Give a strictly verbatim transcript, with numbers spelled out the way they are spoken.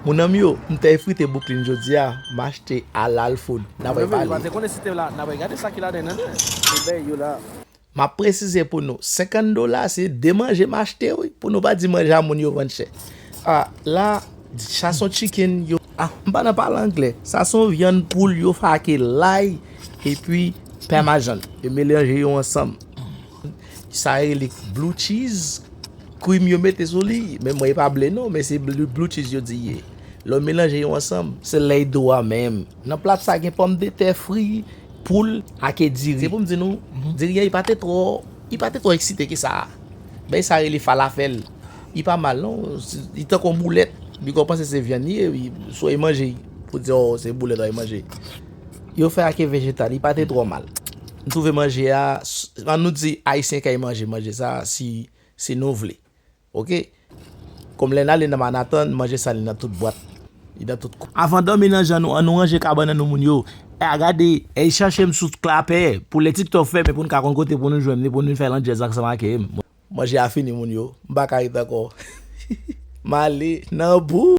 Mon ami yo, m te frite Brooklyn jodi a, m achte halal food. N a pral pale. Te konnen si te la, n a pral gade sa ki ladan nan de. Ebay yo la. M ap presize pou nou, senkant dola se de manje m achte wi, pou nou pa di manje a moun yo vann chè. Ah, la, sa se yon chicken yo. Ah, m pa nan pale anglè. Sa se yon vyann poul yo fè ak lay epi pamajan. Yo melanje yo ansanm. Sa rele blue cheese cream yo mete sou li. Men mwen e pa ble non, men se blue, blue cheese yo di ye. Lè w melanje yo ansanm, se lè do a menm. Nan plat sa gen pòmdetè fri, poul, ake diri. Se pou m di nou, diri an, li pa te twò, li pa te twò eksite ke sa. Bay sa rele falafèl. Li pa mal non, li tankou yon boulèt. Bigò panse se vyann li ye, wi. Swa e manje, pou di, oh, se boulèt w al manje. Yo fè ake vejetal, li pa te twò mal. M twouve manje a, s- ann nou di ayisyen kay manje, manje sa, si, si nou vle. Oke? Kòm lè n ale nan Manhattan, manje sa li nan tout bwat. Li nan tout kou. Avan dòmi nan jan nou, ann nou ranje kabann an nou moun yo. E a gade, e chache m sou klapè, pou lè TikTok fèmen pou n ka konn kote pou nou jwenn li, pou nou fè landjèz ansanm ake m. Manje a fini moun yo, m pa ka ret ankò. M ale nan bou.